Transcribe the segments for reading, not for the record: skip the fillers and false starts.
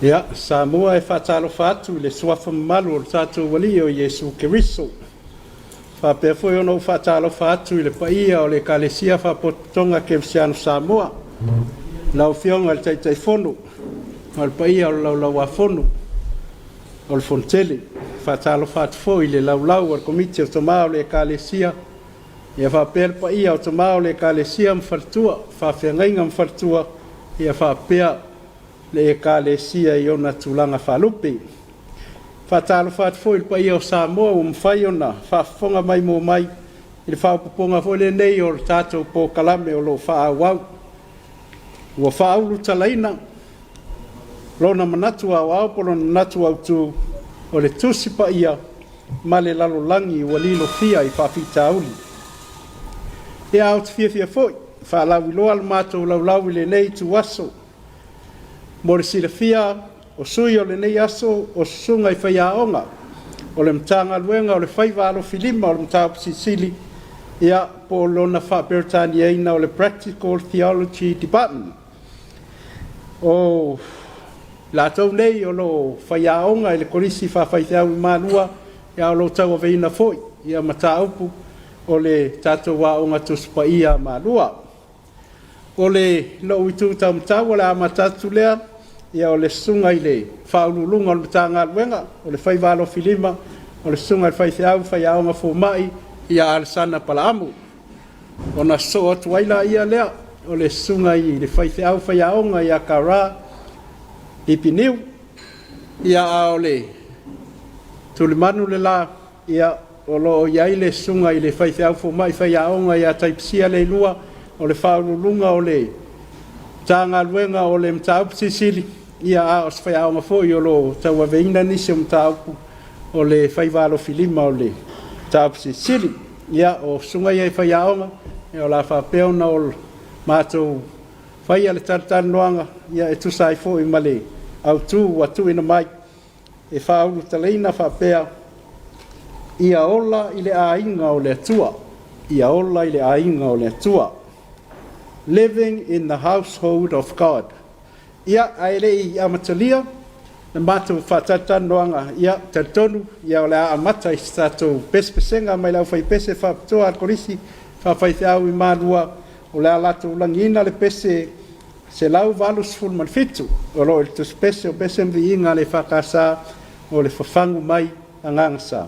Ia, Samoa e faatalofa atu i le suafa mamalu o le tatou Alii o Iesu Keriso. Faapea foi ona ou faatalofa atu i le paia o le Ekalesia Faapotopotoga Kerisiano Samoa, lau Afioga i le Taitaifono ma le paia o le Laulau-a-Fono o le Fonotele. E faatalofa atu foi i le laulau a le Komiti o Tama o le Ekalesia, ia faapea le paia o Tama o le Ekalesia ma faletua, faafeagaiga ma faletua, ia faapea le Ekalesia i ona tulaga faalupe. E faatalofa atu foi i le paia o Samoa ua mafai ona faafofoga maimoa mai i le faaopoopoga foi lenei o le tatou polokalame o lo o faaauau. Ua faaulutalaina lona manatu aoao po o lona manatu autu, o le Tusi Paia ma le Lalolagi ua Lilofia i Faafitauli. Ia, ou te fiafia foi e faalauiloa le matou laulau i lenei ituaso. Mo le silafia, o sui o lenei aso o susuga i faiaoga o le Matagaluega o le Faiva Alofilima o le Mataupu Silisili, ia po o lona faa-Peretaniaina o le Practical Theology Department. O latou nei o lo o faiaoga i le Kolisi Faafaifeau i Malua, a o lo o tauaveina foi mataupu o le tatou Aoga Tusi Paia a Malua. O lou itu taumatau o le a amata atu lea, ia o le susuga i le Faauluuluga o le Matagaluega o le Faiva Alofilima, o le susuga i le faifeau faiaoga fomai ia Alesana Papalaamu. Ona sosoo atu ai lea o le susuga i le faifeau faiaoga ia Kara Pipi Niu, a o le tulimanu le la o lo o i ai le susuga i le faifeau fomai faiaoga ia Taitusia Leilua, o le Faauluuluga o le Matagaluega o le Mataupu Silisili, a o se faiaoga foi o lo o tauaveina nisi o mataupu o le faiva alofilima o le Mataupu Silisili. Ia, o susuga ia i faiaoga o le a faapea ona matou faia le talatalanoaga e tusa ai foi ma le autu ua tuuina mai e faaulutalaina faapea, “Ia ola i le aiga o le Atua.” Ia ola i le aiga o le Atua. Living in the household of God. Ia, ae le i amatalia le matou faatalatalanoaga, ia, e talitonu o le a amata i se tatou pesepesega mai le aufaipese faapitoa a le Kolisi Faafaifeau i Malua, o le a latou lagiina le pese 187 o lo o i le tusipese o Pese ma Viiga a le EFKS o le Fafagu Mai Agaga Sa.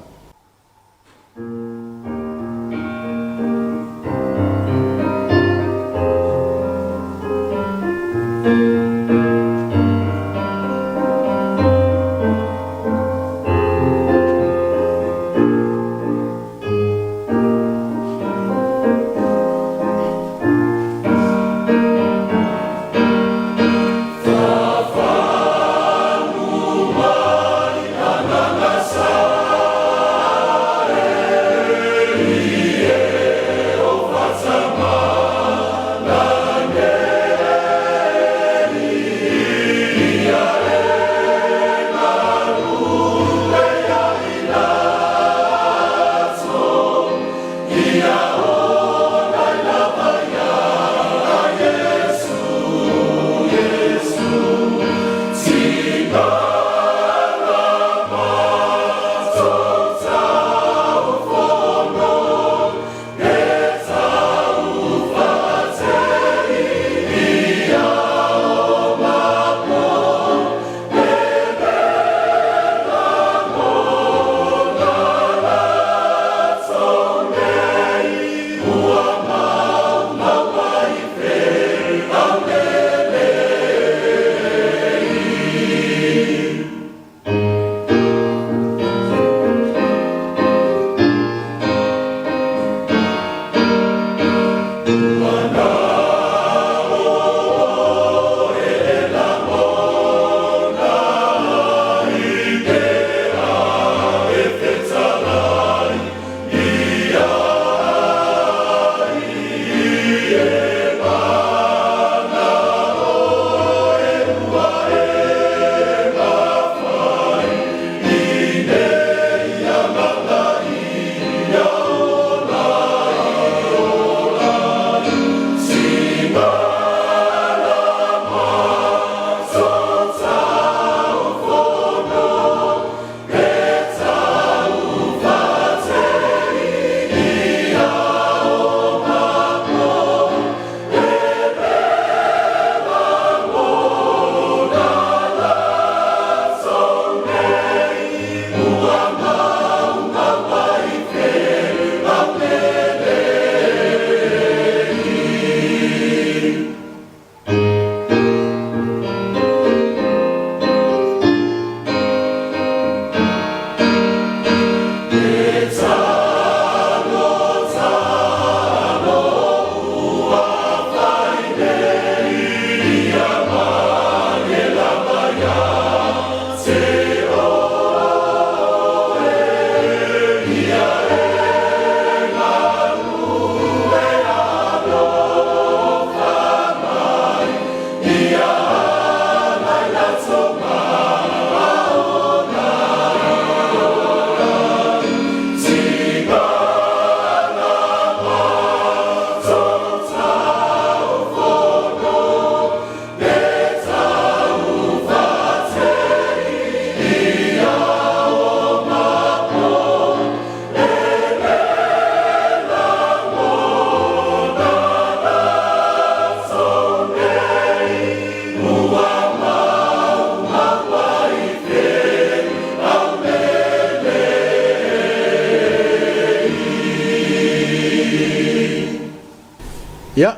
Ia,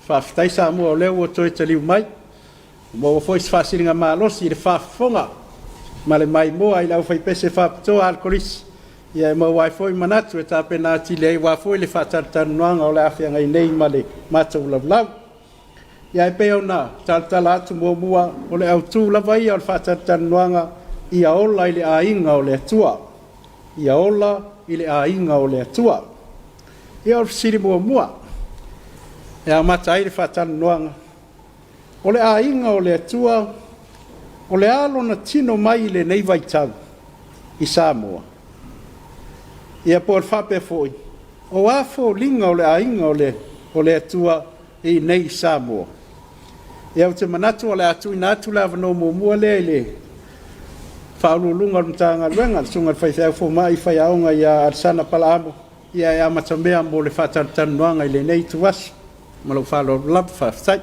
faafetai Samoa o lea ua toe taliu mai, ua maua foi se faasiligamalosi i le faafofoga ma le maimoa i le aufaipese faapitoa a le Kolisi, ia e maua ai foi manatu e tapena atili ai aua foi le faatalatalanoaga o le a feagai nei ma le matou laulau. Ia e pei ona talatala atu muamua, o le autu lava ia o le faatalatalanoaga, ia ola i le aiga o le Atua. Ia ola i le aiga o le Atua. Ia o le fesili muamua e amata ai le faatalanoaga, o le aiga o le Atua, o le a lona tino mai i lenei vaitau i Samoa? Ia po o le faapea foi, o a foliga o le aiga o le Atua i inei i Samoa? Ia ou te manatu o le a tuuina atu le avanoa muamua lea i le Faauluuluga o le Matagaluega, le Susuga i le Faifeau Fomai Faiaoga ia Alesana Palaamo, e amatamea mo le faatalatalanoaga i lenei ituaso. Ma lou faaaloalo lava. Faafetai.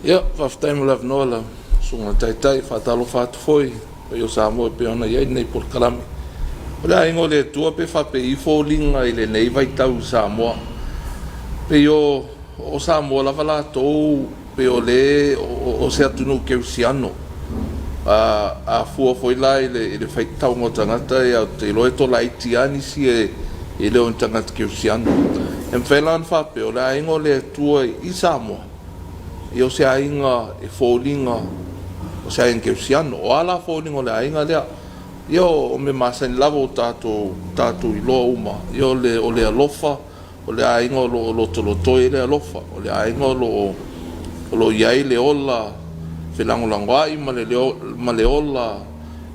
Ia, faafetai mo le avanoa lau Susuga i le Taitai. E faatalofa atu foi i le paia o Samoa e pei ona i ai lenei polokalame. O le Aiga o le Atua pe faapei foliga i lenei vaitau i Samoa? Pei o Samoa lava latou pei o le o se atunuu kerisiano. A fua foi la i le faitauga o tagata, ou te iloa e tolaiti lava nisi e le o ni tagata kerisiano. E mafai la ona faapea o le Aiga o le Atua i Samoa, ia o se aiga e foliga o se aiga kerisiano. O a la foliga o le aiga lea? Ia o mea masani lava ua tatou iloa uma, ia o le alofa, o le aiga o lo o lotolotoi ai le alofa, o le aiga o lo o i ai le ola felagolagoai ma le ola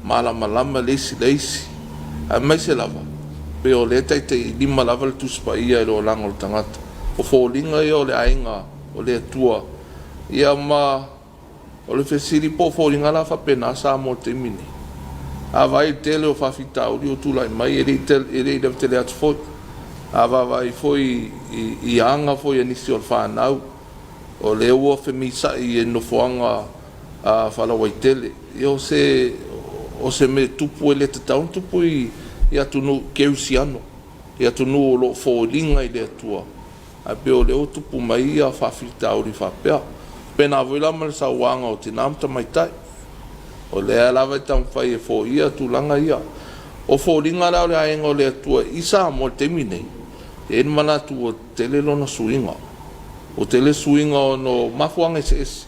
malamalama le isi i le isi, aemaise lava pei o lea e taitaiilima lava le Tusi Paia i le olaga o le tagata. O foliga ia o le aiga o le Atua. Ia ma o le fesili po o foliga la faapena Samoa i le taimi lenei? A vaai i le tele o faafitauli ua tulai mai, e le i lava tele atu foi. A vaavaai foi i aga foi a nisi o le fanau, o lea ua femisa'i i nofoaga faalauaitele. Ia o se mea tupu e le tatau ona tupu i atunuu kerisiano, i atunuu o lo o foliga i le Atua, ae pei o lea ua tupu mai faafitauli faapea. E faapena foi la ma le sauaga o tina ma tamaitai, o lea lava e taumafai e foia tulaga ia. O foliga la o le Aiga o le Atua i Samoa i le taimi lenei, e i ai le manatu ua tele lona suiga. Ua tele suiga ona o mafuaaga eseese,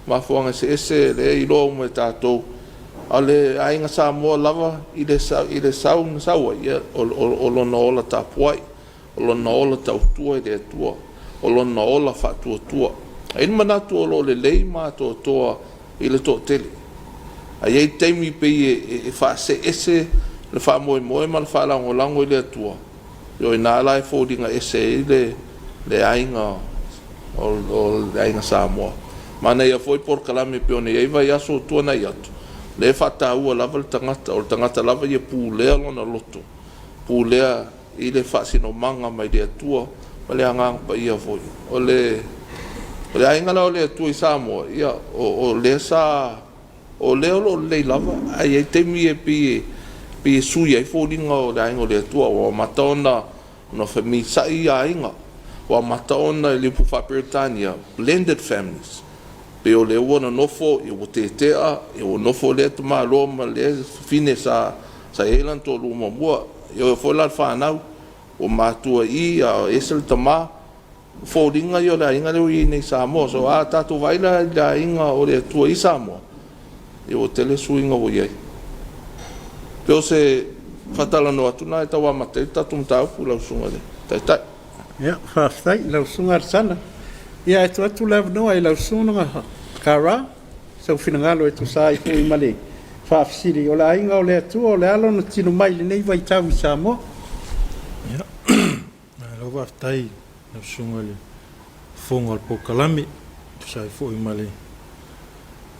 mafuaaga eseese lea e iloa uma e tatou. A o le aiga Samoa lava i le sau na sau ai, o lona ola tapuai, o lona ola tautua i le Atua, o lona ola faatuatua. E i ai le manatu o lo o lelei ma atoatoa i le toatele, ae i ai taimi e pei e faasee ese le faamoemoe ma le faalagolago i le Atua, o i ina la e foliga ese ai le aiga o le Aiga Samoa. Manaia foi polokalame pei ona i ai vaiaso ua tuanai atu, lea e faataua lava le tagata, o le tagata lava ia e pulea lona loto, pulea i le faasinomaga mai le Atua ma le Agaga Paia foi. O le Aiga la o le Atua i Samoa, ia o lea sa, o lea o lo o lelei lava, ae i ai taimi e pei e sui ai foliga o le Aiga o le Atua, ua amata ona femisa'i aiga, ua amata ona i le upu faa-Peretania, blended families, pei o lea ua nonofo ua tetea, ua nofo lea tamaloa ma lea fafine sa i ai lona toalua muamua. E oo foi la i le fanau, ua matua i i ae ese le tama. O foliga ia o le aiga lea ua i ai nei i Samoa. So, a tatou vaai la i le Aiga o le Atua i Samoa, Ia ua tele suiga ua i ai. Pei o se faatalanoa atu lena e tau amata ai le tatou mataupu lau Susuga i le Taitai. Ia, faafetai i lau Susuga Alesana. Ia, ae tuu atu le avanoa i lau Susuga Kara, sou finagalo e tusa ai foi ma le faafesili, o le Aiga o le Atua, o le a lona tino mai i lenei vaitau i Samoa? Ia, malo faafetai i lau Susuga i le Fofoga o le Polokalame, e tusa ai foi ma le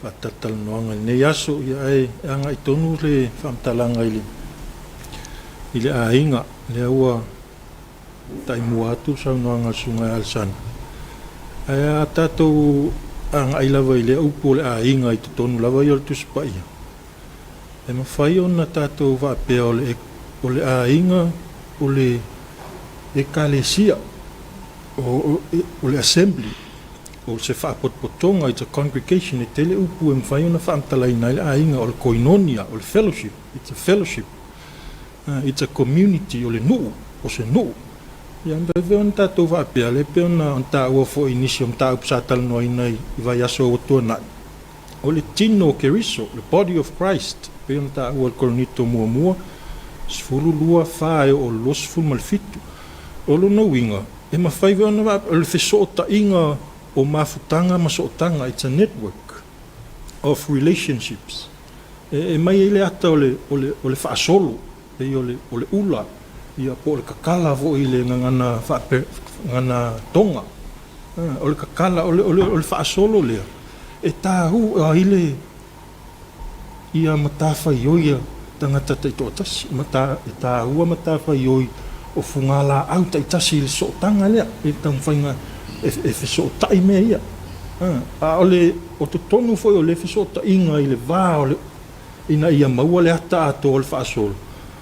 faatalatalanoaga i lenei aso. Ia, ae agai tonu le faamatalaga i le aiga, lea ua taimua atu le saunoaga a le Susuga ia Alesana. Ae a tatou agai lava i lea upu o le aiga i totonu lava ia o le Tusi Paia, e mafai ona tatou faapea o le aiga o le Ekalesia, o le assembly, o se faapotopotoga, it's a congregation. E tele upu e mafai ona faamatalaina ai le aiga, o le koinonia, o le fellowship, it's a fellowship, it's a community, o le nuu, o se nuu. Ia, mafai foi ona tatou faapea, lea pei ona taua foi i nisi o mataupu sa talanoaina i vaiaso ua tuanai, o le tino o Keriso, le body of Christ, pei ona taua i le Korinito muamua 12, 4 e oo i le 27. O lona uiga, e mafai foi ona o le fesootaiga o mafutaga ma sootaga, it's a network of relationships. E mai ai le ata o le faasolo, pei o le ula, ia, po o le kakala foi i le gagana gagana Toga. O le kakala, o le faasolo lea, e taua ai le ia matafaioi a tagata taitoatasi, e taua matafaioi o fugalaau taitasi i le sootaga lea, i le taumafaiga e fesootai mea ia. A o le o totonu foi o le fesootaiga i le va o le ina ia maua le ata atoa o le faasolo,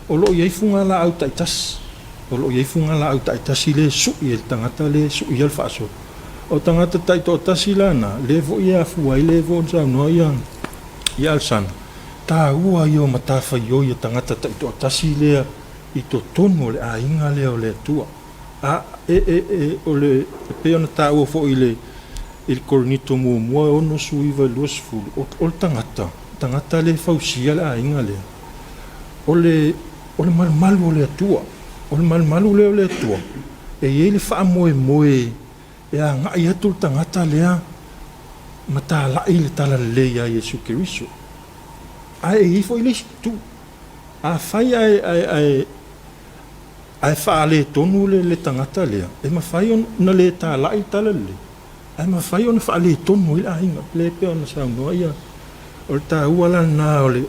o lo o i ai fugalaau taitasi, o lo o i ai fugalaau taitasi lea e sui e le tagata lea e suia le faasolo. O tagata taitoatasi la na, lea foi e afua ai lea foi ona saunoa ia Alesana, taua ia o matafaioi a tagata taitoatasi lea i totonu o le aiga lea o le Atua. A e o le e pei ona taua foi i le Korinito muamua 6, 9 20, o le tagata, tagata lea e fausia le aiga lea, o le malumalu o le Atua. O le malumalu lea o le Atua, e i ai le faamoemoe e agai atu le tagata lea ma talai le talalelei ia Iesu Keriso. Ae e i ai foi le isi itu. Afai ae faaletonu le tagata lea, e mafai ona le talai le talalelei, ae mafai ona faaletonu ai le aiga. Le pei ona saunoa ia, o le taua la lena o le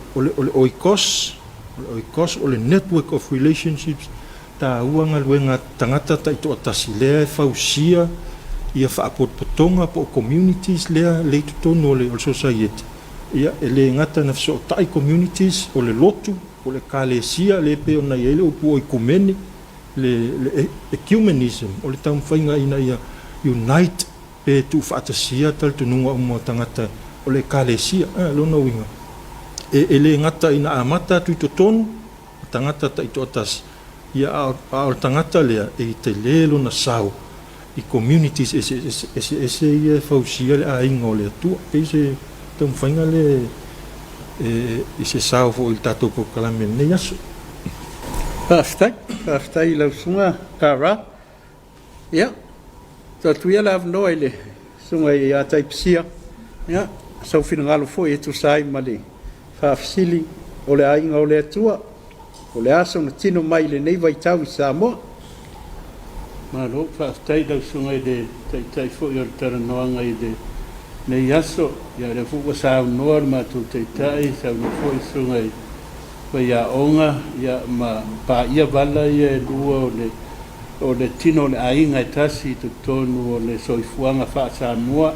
oikos, o le oikos, o le network of relationships, taua galuega tagata taitoatasi lea e fausia ia faapotopotoga po o communities lea le i totonu o le society. Ia, e le gata na fesootai communities, o le lotu, o le ekalesia, le pei ona i ai le upu oikumene, le ecumenism, o le taumafaiga ina ia unite pe tuufaatasia talitonuga uma o tagata o le ekalesia. Lona uiga, e le gata ina amata atu i totonu tagata taitoatasi, ia, a o le tagata lea e tele lona sao i communities eseese ia e fausia le aiga o le Atua. Pei se taumafaiga lea i se sao foi i le tatou polokalame i lenei aso. Faafetai, faafetai i lau Susuga Kara. Ia, tuu atu ia le avanoa i le Susuga ia Taipisia, ia, sou finagalo foi e tusa ai ma le faafesili, o le Aiga o le Atua, o le a sona tino mai i lenei vaitau i Samoa? Malo, faafetai i lau Susuga i le Taitai foi o le talanoaga i lenei aso. Ia, o lea foi ua saunoa le matou Taitai, saunoa foi le Susuga i Faiaoga, ia, ma paia vala ia e lua o le tino o le aiga e tasi i totonu o le soifuaga faa-Samoa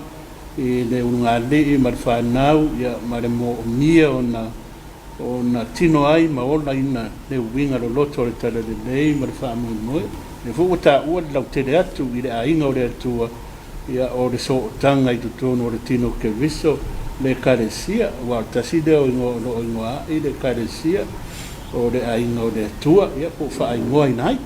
i le ulugalii ma le fanau, ia, ma le moomia ona tino ai ma olaina le uiga loloto o le talalelei ma le faamoemoe. Lea foi ua taua le lautele atu i le aiga o le Atua, ia, o le sootaga i totonu o le tino o Keriso, le Ekalesia, aua o le tasi lea o igoa o lo o igoa ai le Ekalesia, o le aiga o le Atua, ia, po o faaigoaina ai.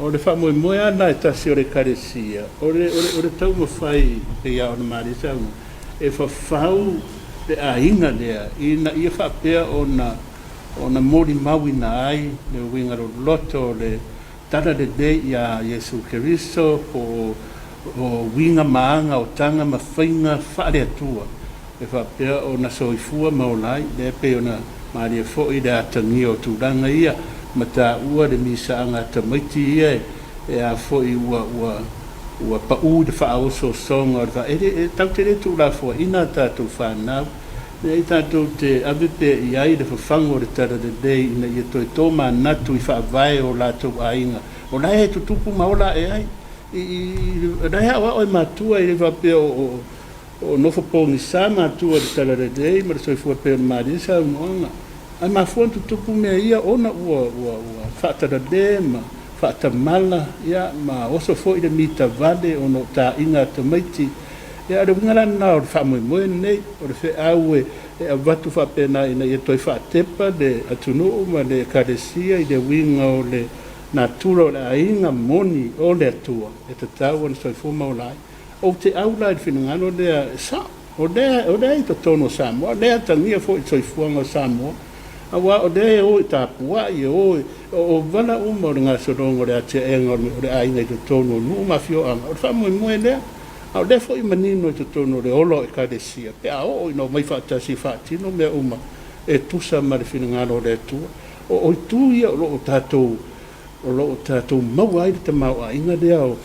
O le faamoemoe lava lena e tasi o le Ekalesia, o le taumafai, pei lava ona malie saunoaga, e fafau le aiga lea ina ia faapea ona ona molimauina ai le uiga loloto o le Talalelei iā Iesu Keriso po o uiga ma aga o taga ma faiga faale-Atua e faapea ona soifua ma ola ai. Lea e pei ona malie foi le atagia o tulaga ia ma taua le misaaga a tamaiti ia e a foi ua ua ua pau i le faaosoosoga o le faa e le e tatou te le tuulafoaiina a tatou fanau Leai, tatou te ave pea i ai le fafagu o le Talalelei ina ia toe tomanatu i faavae o latou aiga, o la e tutupu ma ola ae ai. I, i, o la e aoao e matua, e le faapea o, o, o nofo pogisa matua i le Talalelei ma le soifua pei ona malie saunoaga. Ae mafua ona tutupu mea ia ona ua, ua, ua faatalale ma faatamala, ia, ma oso foi le mitavale ona o taaiga a tamaiti. Ia, o le uiga la lena o le faamoemoe lenei, o le feau e avatu faapena ina ia toe faatepa le atunuu ma le Ekalesia i le uiga o le natura o le aiga moni o le Atua e tatau ona soifua ma ola ai. Ou te au la i le finagalo lea e sao, o lea, o lea e i totonu o Samoa, o lea e atagia foi i le soifuaga o Samoa, aua o lea e o i tapuai, e o i, o vala uma o le gasologa o le atiaega o le aiga i totonu o nuu ma afioaga, o le faamoemoe lea. A o lea foi e manino i totonu o le ola o Ekalesia, pe a oo ina omai faatasi e faatino mea uma e tusa ma le finagalo o le Atua. O itu ia o lo o tatou o lo o tatou maua ai le tamaoaiga lea o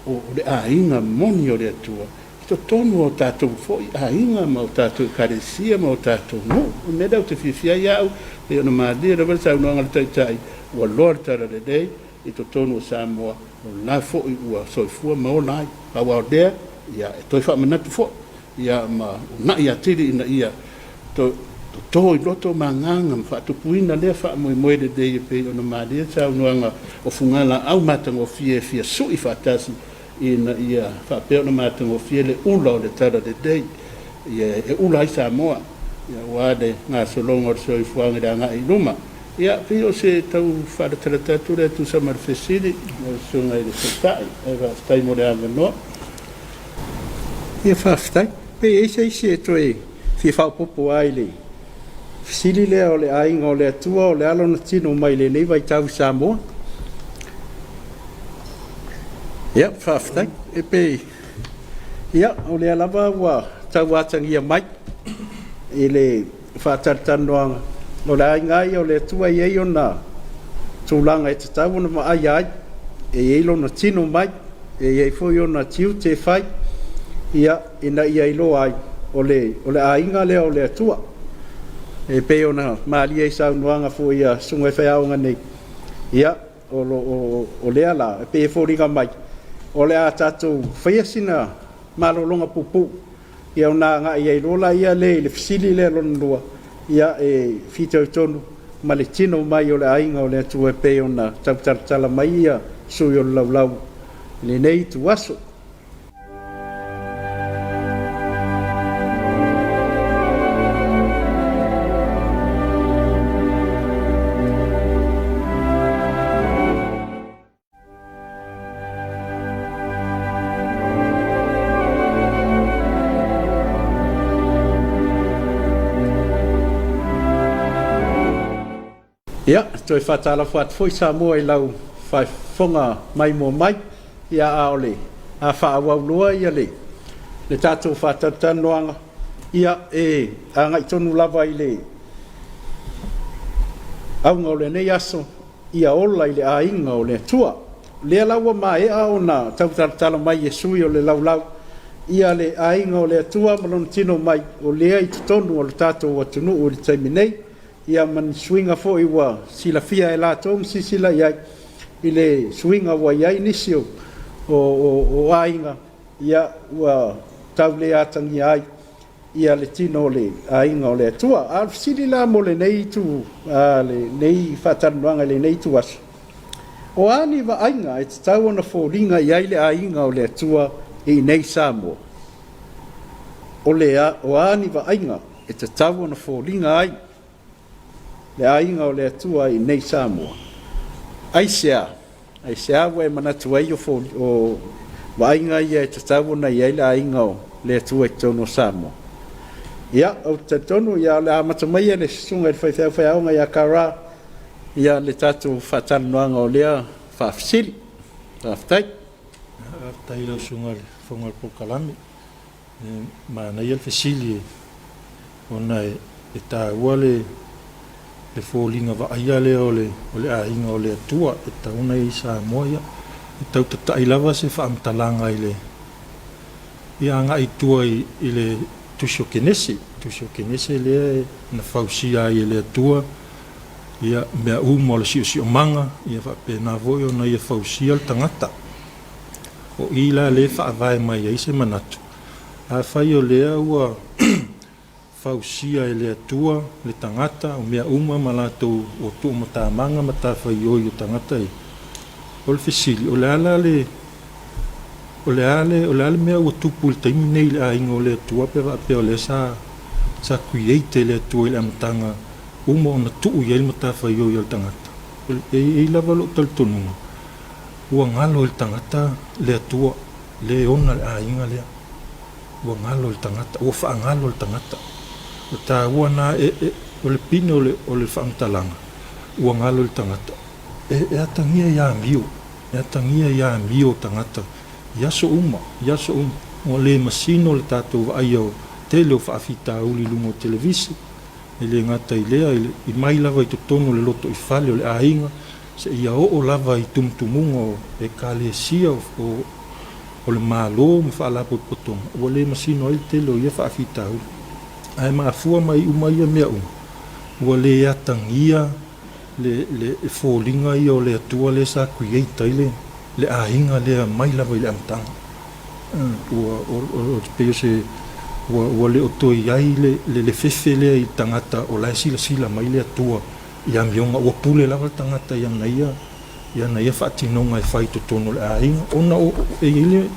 o le aiga moni o le Atua i totonu o tatou foi aiga ma o tatou Ekalesia ma o tatou nuu. O le mea lea ou te fiafia ai au, pei ona malie lava le saunoaga a le Taitai, ua loa le Talalelei, i totonu o Samoa, o la foi ua soifua ma ola ai. Pau lava o lea, ia, e toe faamanatu foi, ia, ma uunai atili ina ia toto i loto ma agaga ma faatupuina lea faamoemoe lelei e pei ona malie saunoaga o fugalaau matagofie e fia sui faatasi ina ia faapea ona matagofie le ula o le Talalelei e ula ai Samoa aua le gasologa o le soifuaga i le agai i luma. Ia, pei o se tau faalatalata atu lea e tusa ma le fesili lau Susuga i le Taitai, ae faafetai mo le avanoa. Ia, faafetai. Pe i ai se isi e toe fia faaopoopo lava i le fesili lea o le aiga o le Atua o le a lona tino mai i lenei vaitau i Samoa? Ia, faafetai. E pei, ia, o lea lava ua tau atagia mai i le faatalatalanoaga, o le aiga lava ia o le Atua e i ai ona tulaga e tatau ona vaaia ai, e i ai lona tino mai, e i ai foi ona tiute e fai, ia, ina ia iloa ai o le, o le aiga lea o le Atua. E pei ona malie i saunoaga foi a Susuga i Faiaoga nei, ia, o, o, o lea la, e pei e foliga mai, o le a tatou faia sina malologa puupuu Ia ona agai ai loa lea i le fesili lea lona lua, ia e fitoitonu ma le tino mai o le aiga o le Atua e pei ona tau talatala mai ia sui o le laulau i lenei ituaso. Ia, toe faatalofa atu foi Samoa i lau faafofoga maimoa mai, ia a o le a faaauau loa ia le, le tatou faatalatalanoaga, ia e agai tonu lava i le auga o lenei aso, ia ola i le aiga o le Atua. O lea la ua maea ona tau talatala mai e sui o le laulau ia le aiga o le Atua ma lona tino mai o lea i totonu o le tatou atunuu i le taimi nei, ia ma ni suiga foi ua silafia e latou ma silasila i ai i le suiga ua i ai nisi o, o, o, o aiga, ia ua tau le atagia ai ia le tino o le aiga o le Atua. A o le fesili la mo lenei itu, a, lenei faatalanoaga i lenei ituaso, o a ni vaaiga e tatau ona foliga i ai le aiga o le Atua i inei i Samoa? O le a, o a ni vaaiga e tatau ona foliga ai le aiga o le Atua i inei i Samoa? Aisea? Aisea ua e manatu ai o, o vaaiga ia e tatau ona i ai le aiga o le Atua i totonu o Samoa? Ia, ou te talitonu, ia, o le a amata maia le susuga i le faifeau faiaoga ia Kara, ia, le tatou faatalanoaga o lea faafesili. Faafetai. Faafetai i lau Susuga i le Fofoga o le Polokalame. E manaia le fesili ona e taua le foliga vaaia lea o le aiga o le Atua e tatau ona i ai i Samoa. Ia, e tau tatai lava se faamatalaga i le ia agai i tua i le Tusi o Kenese, Tusi o Kenese lea na fausia ai e le Atua ia mea uma o le siosiomaga, ia faapena foi ona ia fausia le tagata. O i la lea e faavae mai ai se manatu, afai o lea ua fausia e le Atua le tagata, o mea uma ma latou ua tuumatamaga matafaioi o tagata ia, o le fesili, o le a la le, o le a le, o le a le mea ua tupu i le taimi nei i le aiga o le Atua pe faapea o lea sa, sa create e le Atua i le amataga uma ona tuu i ai le matafaioi a le tagata? E i ai lava lou talitonuga, ua galo i le tagata le Atua, le ona le aiga lea. Ua galo i le tagata, ua faagalo le tagata. O le taua lena, e, e, o le pine o le, o le faamatalaga, ua galo i le tagata. E, e atagia i amio, e atagia i amio o tagata i aso uma, i aso uma. Ua le masino le tatou vaaia o tele o faafitauli i luga o televise, e le gata i lea, i, le, i mai lava i totonu o le lotoifale o le aiga, seia oo lava i tumutumuga o Ekalesia o, o, o le Malo ma Faalapotopotoga, ua le masino ai le tele o ia faafitauli. Ae mafua mai uma ia mea uma, ua le atagia le, le foliga ia o le Atua lea sa create ai le, le aiga lea mai lava i le amataga. Ua, o, o, pei o se, ua, ua le o toe i ai le, le, le fefe lea i le tagata o la e silasila mai le Atua i amioga, ua pule lava le tagata i ana ia, i ana ia faatinoga e fai i totonu o le aiga, ona o, e i ai le,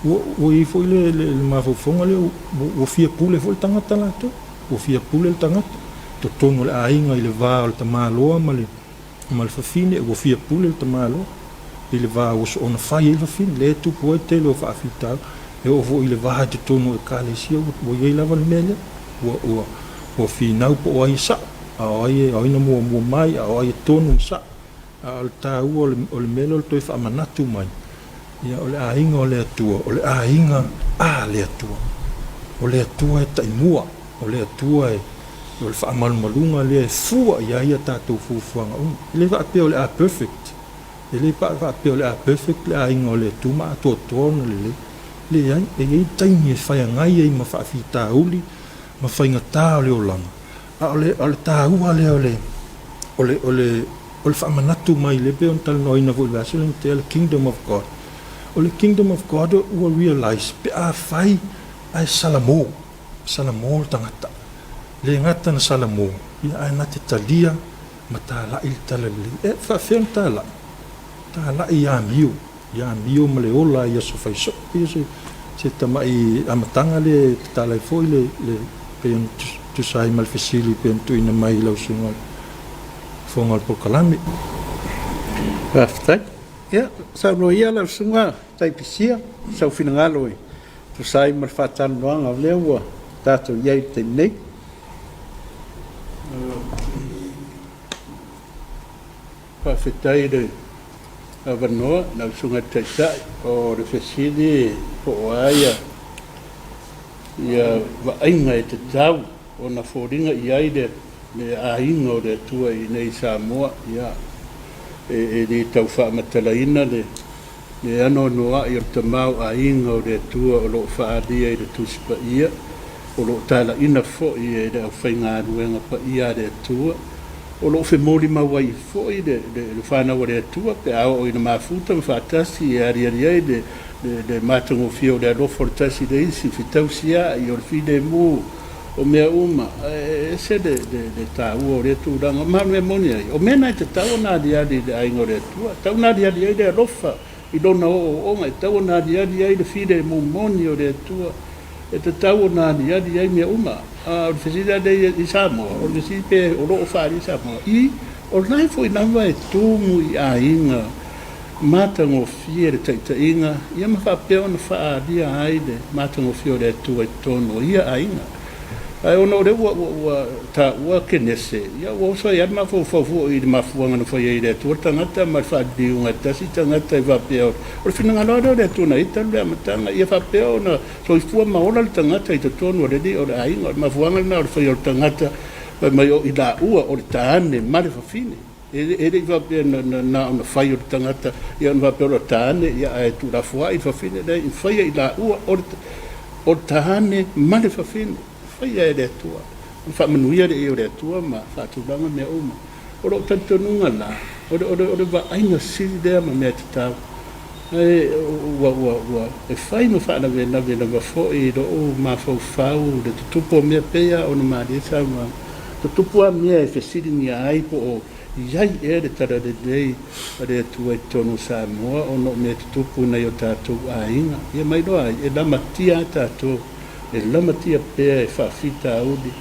ua, ua i ai foi le, le, le mafaufauga lea, ua, ua fia pule foi le tagata latou, ua fia pule le tagata i totonu o le aiga i le va o le tamaloa ma le, ma le fafine, ua fia pule le tamaloa i le va ua soona fai ai le fafine, lea e tupu ai le tele o faafitauli, e oo foi i le va i totonu o Ekalesia, ua, ua i ai lava le mea lea, ua, ua, ua finau po o ai e sa'o, a o ai e, o ai na muamua mai, a o ai e tonu ma sa'o. A o le taua o le, o le mea lea o le toe faamanatu mai, ia, o le aiga o le Atua, o le aiga a le Atua. O le Atua e taimua, o le Atua e, o le faamalumaluga lea e fua i ai a tatou fuafuaga uma. E le faapea o le a perfect, e le faapea o le a perfect le aiga o le Atua ma atoatoa ona lelei. Leai, e i ai taimi e feagai ai ma faafitauli ma faigata o le olaga, A o le, o le taua lea o le, o le, o le, o le faamanatu mai lea pei ona talanoaina foi i le vaiaso lea na tea, le Kingdom of God. O le Kingdom of God ua realise pe afai ae salamo, salamo le tagata. Le gata na salamo, ia ae na te talia ma talai le talalelei. E faafefea ona talai? Talai i amio. Ia amio ma le ola i aso fai soo. Pei o se, se tamai amataga lea e tatala ai foi le, le, pei ona tusa ai ma le fesili pei ona tuuina mai i lau Susuga i le Fofoga o le Polokalame. Faafetai. Ia, saunoa ia lau Susuga Taipisia, sau finagalo e tusa ai ma le faatalanoaga o lea ua tatou i ai i le taimi nei. Faafetai i le avanoa lau Susuga i le Taitai. O le fesili po o a ia ia vaaiga e tatau ona foliga i ai le le aiga o le Atua i inei i Samoa, ia e le tau faamatalaina le le anoanoai o le tamaoaiga o le Atua o lo o faaalia i le Tusi Paia, o lo o talaiina foi e le aufaigaluega paia a le Atua, o lo o femolimau ai foi le le fanau a le Atua pe a oo ina mafuta ma faatasi e aliali ai le le matagofie o le alofa o le tasi i le isi, fetausiai, o le filemu, o mea uma. E ese le le taua o lea tulaga. Ma o le mea moni ai, o mea na e tatau ona aliali i le aiga o le Atua, e tatau ona aliali ai le alofa i lona ooooga, e tatau ona aliali ai le filemu moni o le Atua, e tatau ona aliali ai mea uma. A o le fesili la lea i Samoa, o le fesili pe o lo o faaalia i Samoa, i o la e foi lava e tumu i aiga matagofie le taitaiga ia ma faapea ona faaalia ai le matagofie o le Atua i totonu o ia aiga. Ae ona o lea ua, ua, ua taua Kenese, ia ua oso ai lava le mafaufau foi i le mafuaaga na fai ai e le Atua le tagata ma le faaliliuga e tasi tagata e faapea o le finagalo lava lea o le Atua na i ai talu le amataga ia faapea ona soifua ma ola le tagata i totonu o le alii o le aiga. O le mafuaaga lena o le faia o le tagata fai mai o i laua o le tane ma le fafine. E le i faapea na ona fai o le tagata ia ona faapea o le tane ia ae tuulafoai le fafine. Leai, e faia i laua o le tane ma le fafine, faia e le Atua. Ona faamanuia lea o le Atua ma faatulaga mea uma. O lou talitonuga la, o le vaaiga sili lea ma mea tatau. Ae ua, ua, ua, e fai ma faalavelave lava foi i lou mafaufau le tutupu o mea pei lava ona malie saunoaga. Tutupu lava mea e fesiligia ai po o i ai ea le talalelei a le Atua i totonu o Samoa ona o mea tutupu i nai o tatou aiga. Ia ma iloa ai, e lamatia lava tatou, e lamatia pea e faafitauli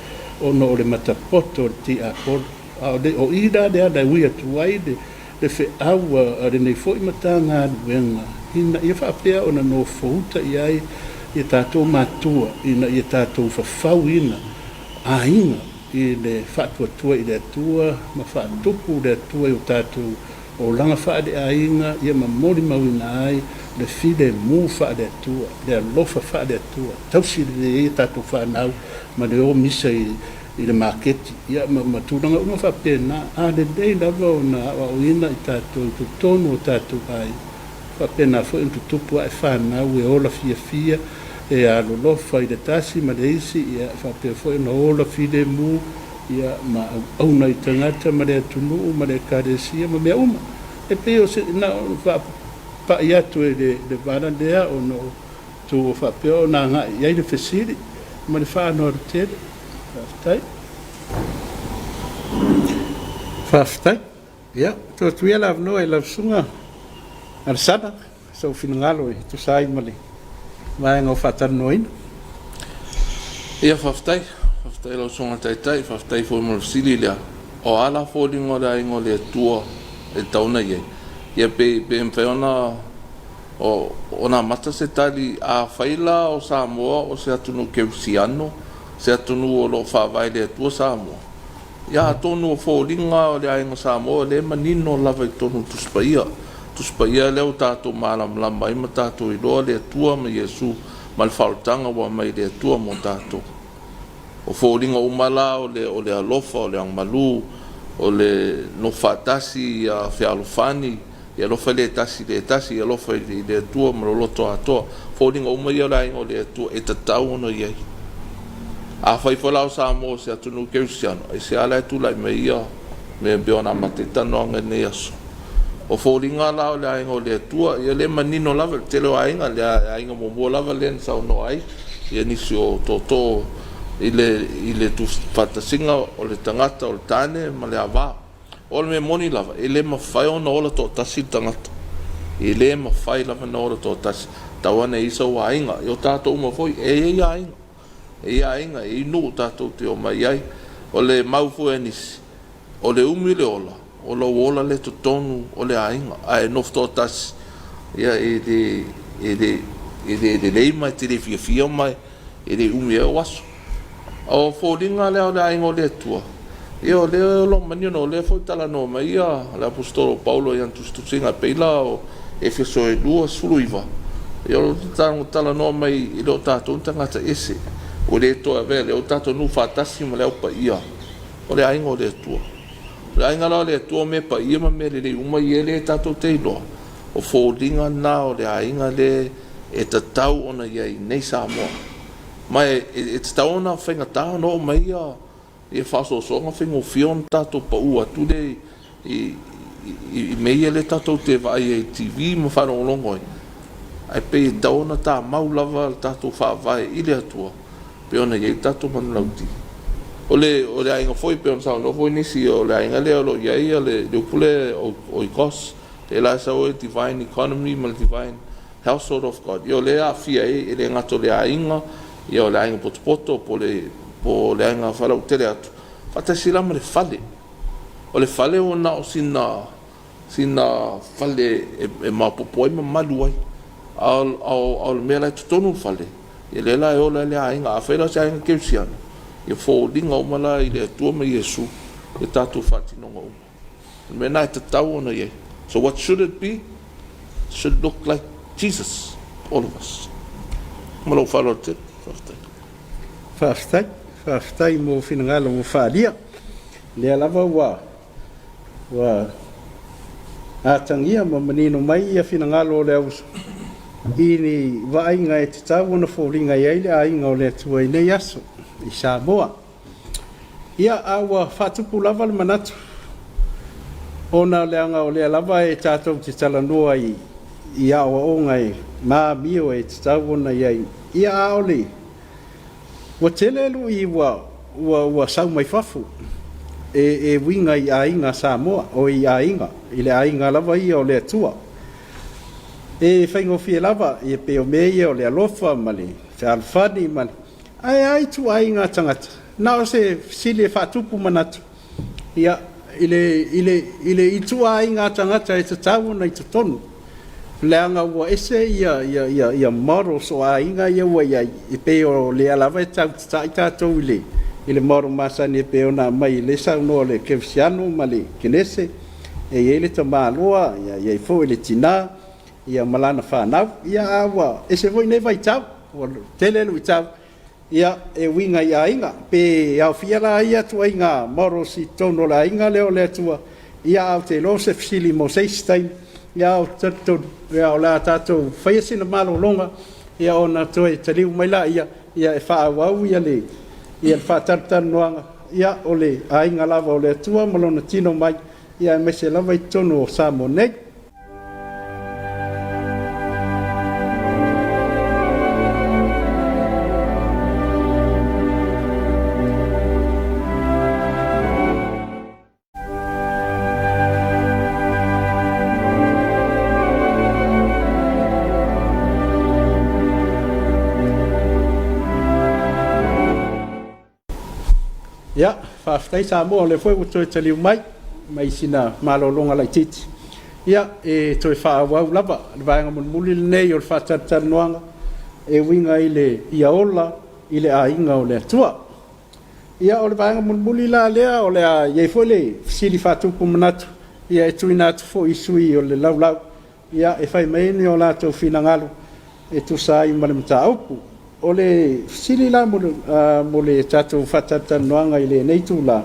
ona o le matapoto o le tiapolo. A o le, o i la le ala e ui atu ai le, le feau a lenei foi Matagaluega ina ia faapea ona nofouta i ai ia tatou matua ina ia tatou fafauina aiga i le faatuatua i le Atua ma faatupu le Atua i o tatou olaga faale-aiga ia ma molimauina ai le filemu faale-Atua, le alofa faale-Atua, tausi lelei ai a tatou fanau ma le o misa i le maketi, ia ma tulaga uma faapena. A lelei lava ona aoaoina i tatou i totonu o tatou aiga, faapena foi ona tutupu ae fanau e ola fiafia, e alolofa i le tasi ma le isi, ia faapea foi ona ola filemu, ia ma auauna i tagata ma le atunuu ma le ekalesia ma mea uma. E pei o se na ona faapai atu i le vala lea ona o tuu faapea ona agai i ai le fesili ma le faaaloalo tele. Faafetai. Faafetai. Ia, tuu atu ia le avanoa i lau Susuga Alesana, sou finagalo e tusa ai ma le vaega o faatalanoaina. Ia, faafetai. Faafetai i lau Susuga i le Taitai, faafetai foi mo le fesili lea. O a la foliga o le aiga o le Atua e tatau ona i ai? Ia pe pe mafai ona ona amata se tali, afai la o Samoa o se atunuu kerisiano, se atunuu o lo o faavae i le Atua Samoa, ia atonu o foliga o le aiga Samoa o lea e manino lava i totonu o le Tusi Paia. Tusi Paia lea ua tatou malamalama ai ma tatou iloa le Atua ma Iesu ma le faaolataga ua aumai e le Atua mo tatou. O foliga uma la o le o le alofa, o le agamalu, o le nofo faatasi ia fealofani, Ia alofa le tasi i le tasi, ia alofa i le Atua ma lou loto atoa. Foliga uma ia o le aiga o le Atua e tatau ona i ai. Afai foi la o Samoa o se atunuu kerisiano, aisea la e tulai mai ai ia mea e pei ona amata ai talanoaga i lenei aso? O foliga la o le aiga o le Atua, ia lea e manino lava i le tele o aiga, le aiga muamua lava lea na saunoa ai ia nisi o tootoo i le i le tuufaatasiga o le tagata o le tane ma le ava. O le mea moni lava, e le mafai ona ola toatasi le tagata. E le mafai lava ona ola toatasi. Tau ane i sou aiga. E o tatou uma foi, e i ai aiga. E i ai aiga, e i ai nuu tatou te omai ai. O le mau foi a nisi, o le umi le ola, o lou ola lea i totonu o le aiga. Ae nofo toatasi, ia e le, e le, e le lelei ma e te le fiafia ma e le umi ai ou aso. O foliga lea o le aiga o le Atua, ia o lea o lo o manino, o lea foi e talanoa mai ia le Aposetolo o Paulo i ana tusitusiga e pei la o Efeso e 2, 19, ia o lo o talanoa mai e le o tatou ni tagata ese, ua le toe avea, lea ua tatou nuu faatasi ma le Au Paia o le aiga o le Atua. O le aiga la o le Atua o mea paia ma mea lelei uma ia lea tatou te iloa, o foliga na o le aiga lea e tatau ona i ai nei Samoa. Ma e tatau ona faigata ona oo mai ia faaosoosoga faigofie ona tatou pau atu lea i mea ia lea tatou te vaai ai i le TV ma faalogologo ai, ae pei e tatau ona tamau lava le tatou faavae i le Atua pei ona i ai le tatou manulauti. O le o le aiga foi pei ona saunoa foi nisi, o le aiga lea o lo o i ai le upu lea oikos, lea la e sau ai le divine economy ma le divine Household of God, ia o lea e aafia ai e le gata o le aiga, ia o le aiga potopoto po o le po o le aiga faalautele atu, faatasi la ma le fale. O le fale ua na o sina sina fale e maopoopo ai ma malu ai. A o, a o le mea la e totonu o le fale, ia lea la e ola ai le aiga. Afai la o se aiga kerisiano, Ia foliga uma la i le Atua ma Iesu ia tatou faatinoga uma. O le mea lena e tatau ona i ai. So what should it be? It should look like Jesus, all of us. Ma lou faaaloalo tele. Faafetai. Faafetai. Faafetai mo finagalo ua faaalia. Lea lava ua ua atagia ma manino mai ia finagalo o le au i ni vaaiga e tatau ona foliga i ai le aiga o le Atua i nei aso i Samoa. Ia, a ua faatupu lava le manatu, ona leaga o lea lava e tatou te talanoa i i aoaoga e ma amio e tatau ona i ai. Ia, a o le ua tele lui ua ua ua sau mai fafo e e uiga i aiga Samoa, o i aiga, i le aiga lava ia o le Atua. E faigofie lava, ia pei o mea ia o le alofa ma le fealofani ma le Ae a ituaiga tagata? Na o se fesili e faatupu manatu, ia, i le, i le, i le ituaiga tagata e tatau ona i totonu, leaga ua ese ia, ia, ia, ia models o aiga ia ua i ai, e pei o lea lava e tau tatai tatou i le, i le model masani e pei ona aumai i le saunoa o le Kerisiano ma le Kenese, e i ai le tamaloa, ia, e i ai foi le tina, ia ma lana fanau. Ia a ua ese foi nei vaitau, ua tele luitau, ia, e uiga i aiga. Pe aofia la ia ituaiga models i totonu o le aiga lea o le Atua, ia ae ou te iloa o se fesili mo se isi taimi, ia ae ou te talitonu, ia o le a tatou faia sina malologa, ia ona toe taliu mai laia, ia e faaauau ia le ia le faatalatalanoaga, ia o le aiga lava o le Atua ma lona tino mai, ia aemaise lava i totonu o Samoa nei. Ia, faafetai Samoa o lea foi ua toe taliu mai mai sina malologa laitiiti. Ia, e toe faaauau lava le vaega mulimuli lenei o le faatalatalanoaga e uiga i le ia ola i le aiga o le Atua. Ia, o le vaega mulimuli la lea o le a i ai foi le fesili faatupu manatu ia e tuuina atu foi i sui usufono o le laulau Ia, e fai mai ni o latou finagalo e tusa ai ma le mataupu. O le fesili la mo le tatou faatalatalanoaga i lenei itula,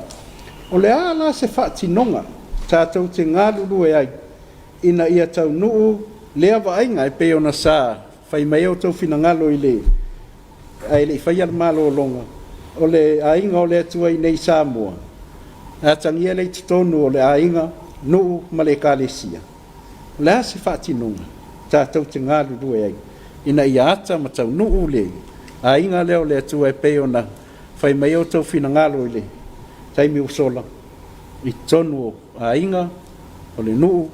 o le a la se faatinoga tatou te galulue ai ina ia taunuu lea vaaiga e pei ona sa fai mai ai outou finagalo i le ae le i faia le malologa, o le aiga o le Atua i inei i Samoa, e atagia lea i totonu o le aiga, nuu ma le Ekalesia. O le a se faatinoga tatou te galulue ai ina ia ata ma taunuu le aiga lea o le Atua e pei ona fai mai outou finagalo i le taimi ua sola i totonu o aiga, o le nuu,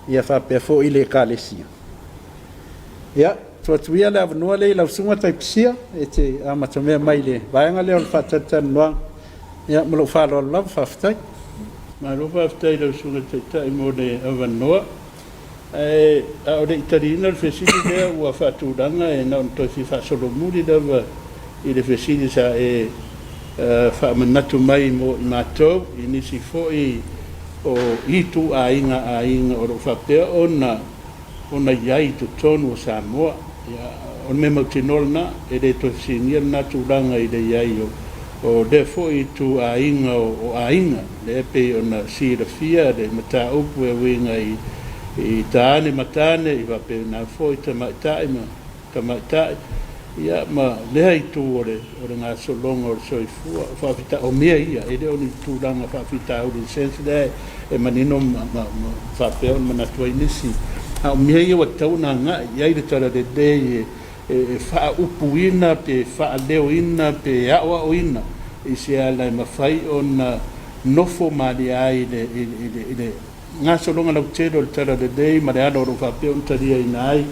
ia faapea foi le Ekalesia. Ia, tuu atu ia le avanoa lea i lau Susuga Taipisia e te amatamea mai i le vaega lea o le faatalatalanoaga. Ia, ma lou faaaloalo lava, faafetai. Malo faafetai i lau Susuga i le Taitai mo le avanoa. Ae a o le i taliina le fesili lea ua faatulaga, e na ona toe fia faasolomuli lava i le fesili sa e faamanatu mai mo i matou i nisi foi o ituaiga aiga o lo o faapea ona ona i ai i totonu o Samoa. Ia, o le mea mautinoa lena, e le toe fesiligia lena tulaga i le i ai o lea foi ituaiga o aiga, lea e pei ona silafia le mataupu e uiga i tāne ma tāne, i faapena foi tamaitai ma tamaitai, ia ma lea itu o le o le gasologa o le soifua. O faafita, o mea ia, e le o ni tulaga faafitauli i le sense lea e manino ma, ma, ma faapea ona manatu ai nisi, a o mea ia ua tatau ona agai i ai le talalelei e, e, e faaupuina pe faaleoina pe aoaoina i se ala e mafai ona nofo malie ai i le, i, i le, i le gasologa lautele o le talalelei ma le ala o lo o faapea ona taliaina ai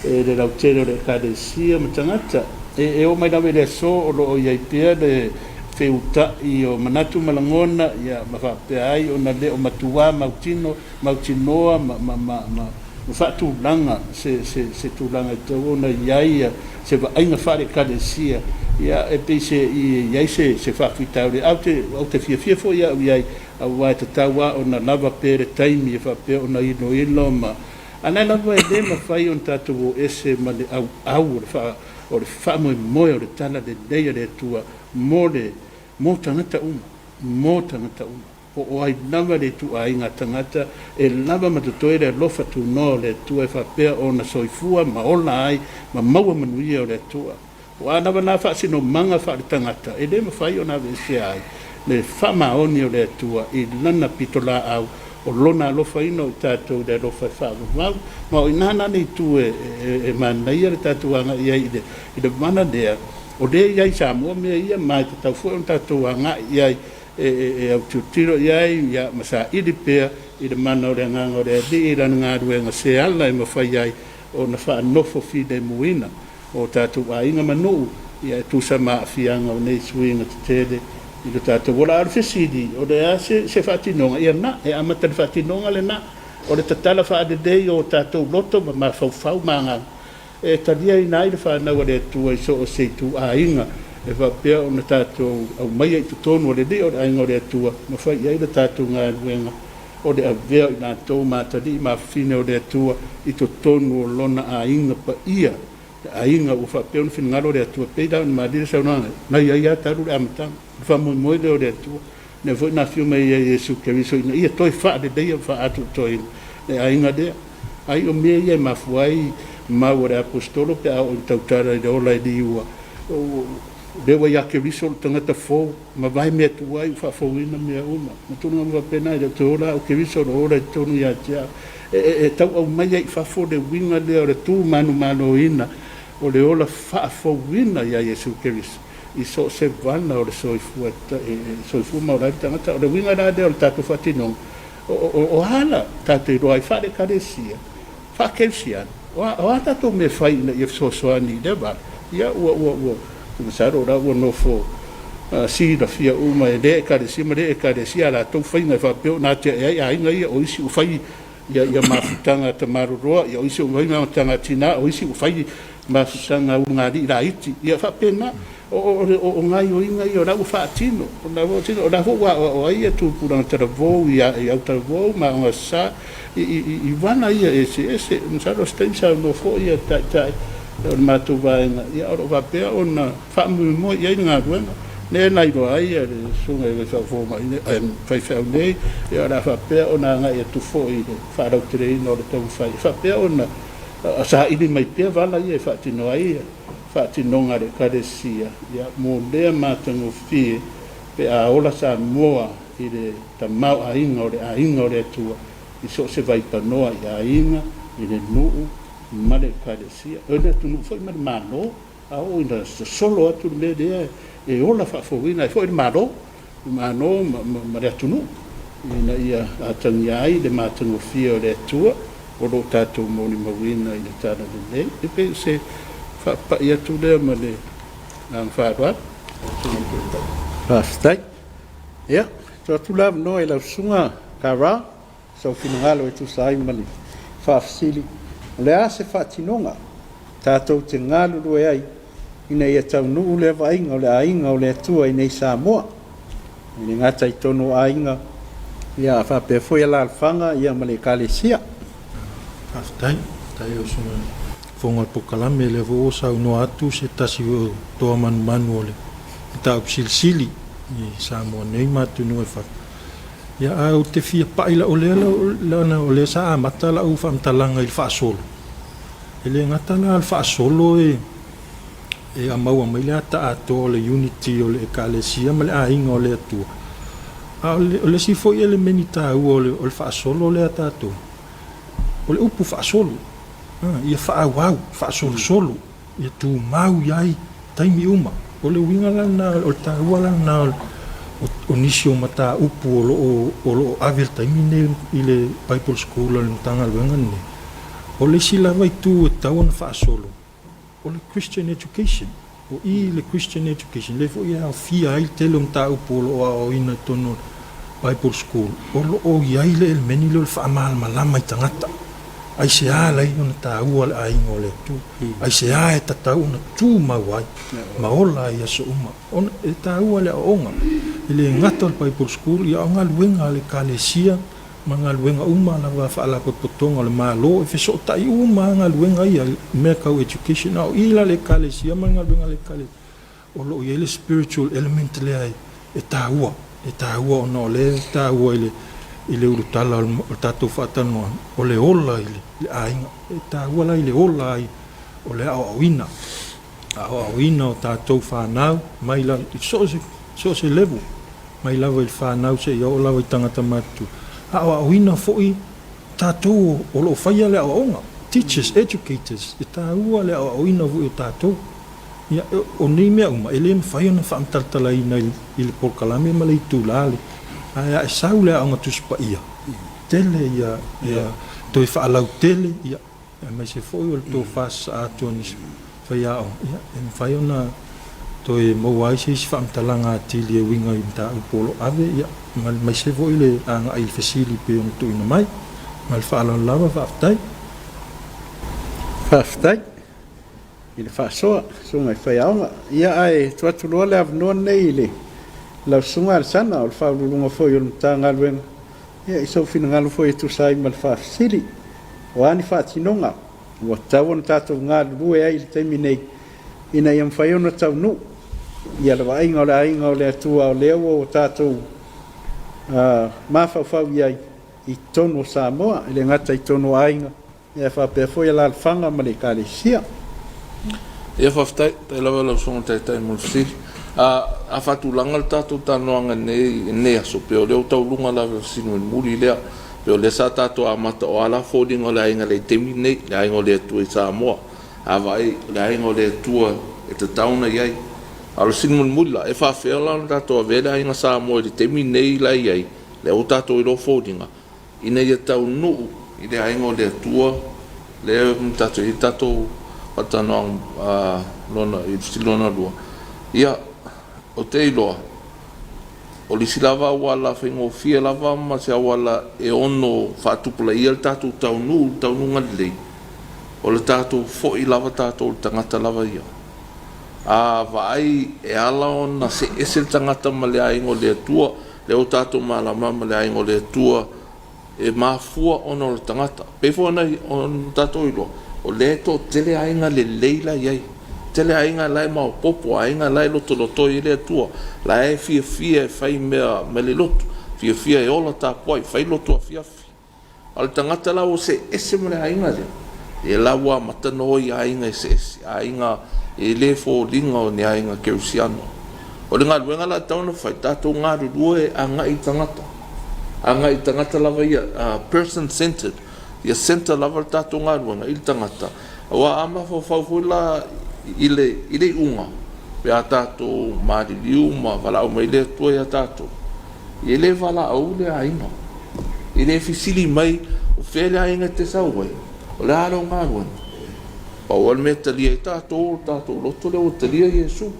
e le lautele o le Ekalesia ma tagata. E, e oo mai lava i le aso o lo o i ai pea le feuta'i o manatu ma lagona, ia, ma faapea ai ona le o matuā mautino, mautinoa ma, ma, ma, ma, ma faatulaga se, se, se tulaga e tatau ona i ai se vaaiga faale-Ekalesia Ia, e pei se i i ai se se faafitauli, ae ou te ou te fiafia foi au i ai, aua e tatau lava ona lava pea le taimi e faapea ona iloilo ma a o lea lava e le mafai ona tatou o ese ma le auau o le faa o le faamoemoe o le tala lelei a le Atua mo le mo tagata uma, mo tagata uma. Po o ai lava le ituaiga tagata e lava ma totoe le alofa tunoa o le Atua e faapea ona soifua ma ola ai ma maua manuia o le Atua. O a lava na faasinomaga faaletagata, e le mafai ona aveesea ai le faamaoni o le Atua i Lana pitolaau o Lona alofaina o i tatou i le alofa e faavavau. Ma o i ina la le itu e manaia le tatou agai ai i le vala lea, o lea e i ai i Samoa mea ia, ma e tatau foi ona tatou agai i ai e autilotilo i ai ma saili pea i le mana o le Agaga o le Alii i Lana galuega se ala e mafai ai ona faanofo filemuina o tatou aiga ma nuu e tusa ma aafiaga o nei suiga tetele i lo tatou ola. A o le fesili, o le a se faatinoga? Ia na, e amata i le faatinoga lena, o le tatala faalelei o tatou loto ma mafaufau ma agaga e taliaina ai le fanau a le Atua i so o se ituaiga e faapea ona tatou aumaia i totonu o le lio o le aiga o le Atua ma fai i ai le tatou galuega o le avea o i latou ma atalii ma afafine o le Atua i totonu o Lona aiga paia, le aiga ua faapea ona finagalo le Atua. E pei la ona malie le saunoaga, na i ai lava talu le amataga, o le faamoemoe lea o le Atua, lea foi na afio mai ai Iesu Keriso ina ia toe faaleleia ma faaatoatoaina le aiga lea. Ai o mea ia e mafua ai mau a le Aposetolo pe a oo ina tautala i le ola e liua, o lea ua ia Keriso le tagata fou, mavae mea tuai ua faafouina mea uma. Ma tulaga uma faapena, e le o toe ola au Keriso, o lo o ola i totonu ia te au. E tau aumai ai i fafo le uiga lea o le tu manumaloina o le ola faafouina ia Iesu Keriso i so o se vala o le soifua e soifua ma ola ai le tagata. O le uiga la lea o le tatou faatinoga, o a la tatou iloa ai faale-Ekalesia, faa-Kerisiano, o a tatou mea e fai ina ia fesoasoani i lea vala? Ia, ua, ua, ua, masalo o la ua nofo silafia uma e lea Ekalesia ma lea Ekalesia a latou faiga e faapea ona atiae ai aiga ia, o isi ua fai ia mafutaga a tamaloloa, ia o isi ua fai mafutaga a tina, o isi ua fai mafutaga a ulugalii laiti, ia faapena. O gaoioiga ia o la ua faatino, o la ua faatino, o la foi ua aoao ai tupulaga talavou i autalavou ma aoga sasa i vala ia eseese. Masalo o se taimi saunoa foi Taitai o le matou vaega, ia o lo o faapea ona faamoemoe i ai le galuega lea na iloa ai le susuga i le faifeau nei, ia o le a faapea ona agai atu foi i le faalauteleina o le taumafai e faapea ona saili mai pea vala ia e faatino ai faatinoga a le Ekalesia mo lea matagofie pe a ola Samoa i le tamaoaiga o le aiga o le Atua i so o se vaipanoa i aiga, i le nuu ma le Ekalesia, o le atunuu foi ma le Malo. A oo ina sosolo atu le mea lea e ola faafouina ai foi le Malo, le Malo ma le atunuu, ina ia atagia ai le matagofie o le Atua o lo o tatou molimauina i le Talalelei. E pei o se faapai atu lea ma le agaga faaaloalo. Faafetai. Ia, tuu atu le avanoa i lau Susuga Kara, sou finagalo e tusa ai ma le faafesili, o le a se faatinoga tatou te galulue ai ina ia taunuu lea vaaiga o le aiga o le Atua i nei Samoa, e le gata i totonu o aiga, ia a faapea foi alaalafaga ia ma le Ekalesia. Faafetai. Faafetai lau Susuga i le Fofoga o le Polokalame, lea foi ua saunoa atu se tasi foi o toa manumanu o le mataupu silisili i Samoa nei ma atunuu e fafo. Ia, ae ou te fia pai lau lea leaga o lea sa amata lau faamatalaga i le faasolo. E le gata la o le faasolo e e maua mai le ata atoa o le unity o le Ekalesia ma le aiga o le Atua, a o le isi foi elemeni taua o le faasolo lea a tatou, o le upu faasolo, ia faaauau, faasolosolo, ia tumau i ai taimi uma. O le uiga la lena, o le taua la lena o nisi o mataupu o lo o ave i le taimi lenei i le Bible School a le Matagaluega lenei. O le isi lava itu e tatau ona faasolo, o le Christian Education. O i le Christian Education, lea foi e aofia ai le tele o mataupu o lo o aoaoina i totonu o le Bible School, o lo o i ai le elemeni lea o le faamalamalama i tagata. Aisea ala ai ona taua le aiga o le Atua? Aisea e tatau ona tumau ai ma ola ai i aso uma? Ona e taua le aoaoga, e le gata o le Bible School, ia a o galuega a le Ekalesia ma galuega uma lava a Faalapotopotoga o le Malo, e fesootai uma lava galuega ia i mea tau education. A o i la i le Ekalesia ma le galuega a le Ekalesia, o lo o i ai le spiritual element lea e taua, e taua ona o lea e taua i le i le ulutala o le tatou faatalanoaga, o le ola i le aiga. E taua la i le ola ai o le aoaoina, aoaoina o tatou fanau mai lava i so o se, so o se level, mai lava i le fanau seia oo lava i tagata matutua, aoaoina foi tatou o lo o faia le aoaoga, teachers, educators, e taua le aoaoina foi o tatou. Ia, o nei mea uma, e le mafai ona faamatalatalaina i le polokalame ma le itula le, ae a e sau i le Aoga Tusi Paia, tele ia, ia toe faalautele, ia, aemaise foi o le tofa sasaa atu a nisi faiaoga, ia, e mafai ona toe maua ai se isi faamatalaga atili e uiga i mataupu o lo o ave, ia, ma aemaise foi le agai i le fesili e pei ona tuuina mai. Ma le faaaloalo lava, faafetai. Faafetai. I le faasoa, Susuga i Faiaoga. Ia ae tuu atu loa le avanoa lenei i le lau Susuga Alesana, o le Faauluuluga foi o le Matagaluega, ia i sou finagalo foi e tusa ai ma le faafesili, o a ni faatinoga ua tatau ona tatou galulue ai i le taimi nei ina ia mafai ona taunuu ia le vaaiga o le aiga o le Atua o lea ua tatou mafaufau i ai i totonu o Samoa, e le gata i totonu o aiga, Ia faapea foi alaalafaga ma le Ekalesia. Ia faafetai, faafetai lava lau Susuga i le Taitai mo le fesili. A, a faatulaga le tatou talanoaga i lenei, i lenei aso, pei o lea ua tauluga lava i le fesili mulimuli lea. Pei o lea sa tatou amata o a la foliga o le aiga i le taimi lenei, le aiga o le Atua i Samoa. A vaai o le aiga o le Atua e tatau ona i ai. A o le fesili mulimuli la, e faafefea la ona tatou avea le aiga Samoa i le taimi lenei la e i ai, lea ua tatou iloa foliga, ina ia taunuu i le aiga o le Atua, lea tatou i ai le tatou faatalanoaga lona i le fesili lona lua. Ia, ou te iloa, o le isi lava auala faigofie lava ma se auala e ono faatupulaia le tatou taunuu i le taunuuga lelei, o le tatou foi lava tatou i le tagata lava ia. A vaai e ala ona see ese le tagata ma le aiga o le Atua, Lea ua tatou malamalama le aiga o le Atua e mafua ona o le tagata. Pei foi ona tatou iloa, o lea e toatele aiga lelei la e i ai. Tele aiga la e maopoopo, aiga la e lotolotoi ai le Atua, la e fiafia e fai mea mai le lotu, fiafia e ola tapuai, fai lotu afiafi. A o le tagata la ua see ese ma le aiga lea, ia la ua amata ona o i aiga eseese, aiga e le foliga o ni aiga kerisiano. O le galuega la e tatau ona fai, tatou galulue agai i tagata, agai i tagata lava ia, person centered, ia centre lava le tatou galuega i le tagata, aua a mafaufau foi la i le i le iuga pe a tatou maliliu ma valaau mai le Atua ia tatou, E le valaau le aiga. E le fesili mai o fea le aiga e te sau ai, o le a lau galuega. Pau lava le mea e talia ai tatou o le tatou loto lea ua talia Iesu.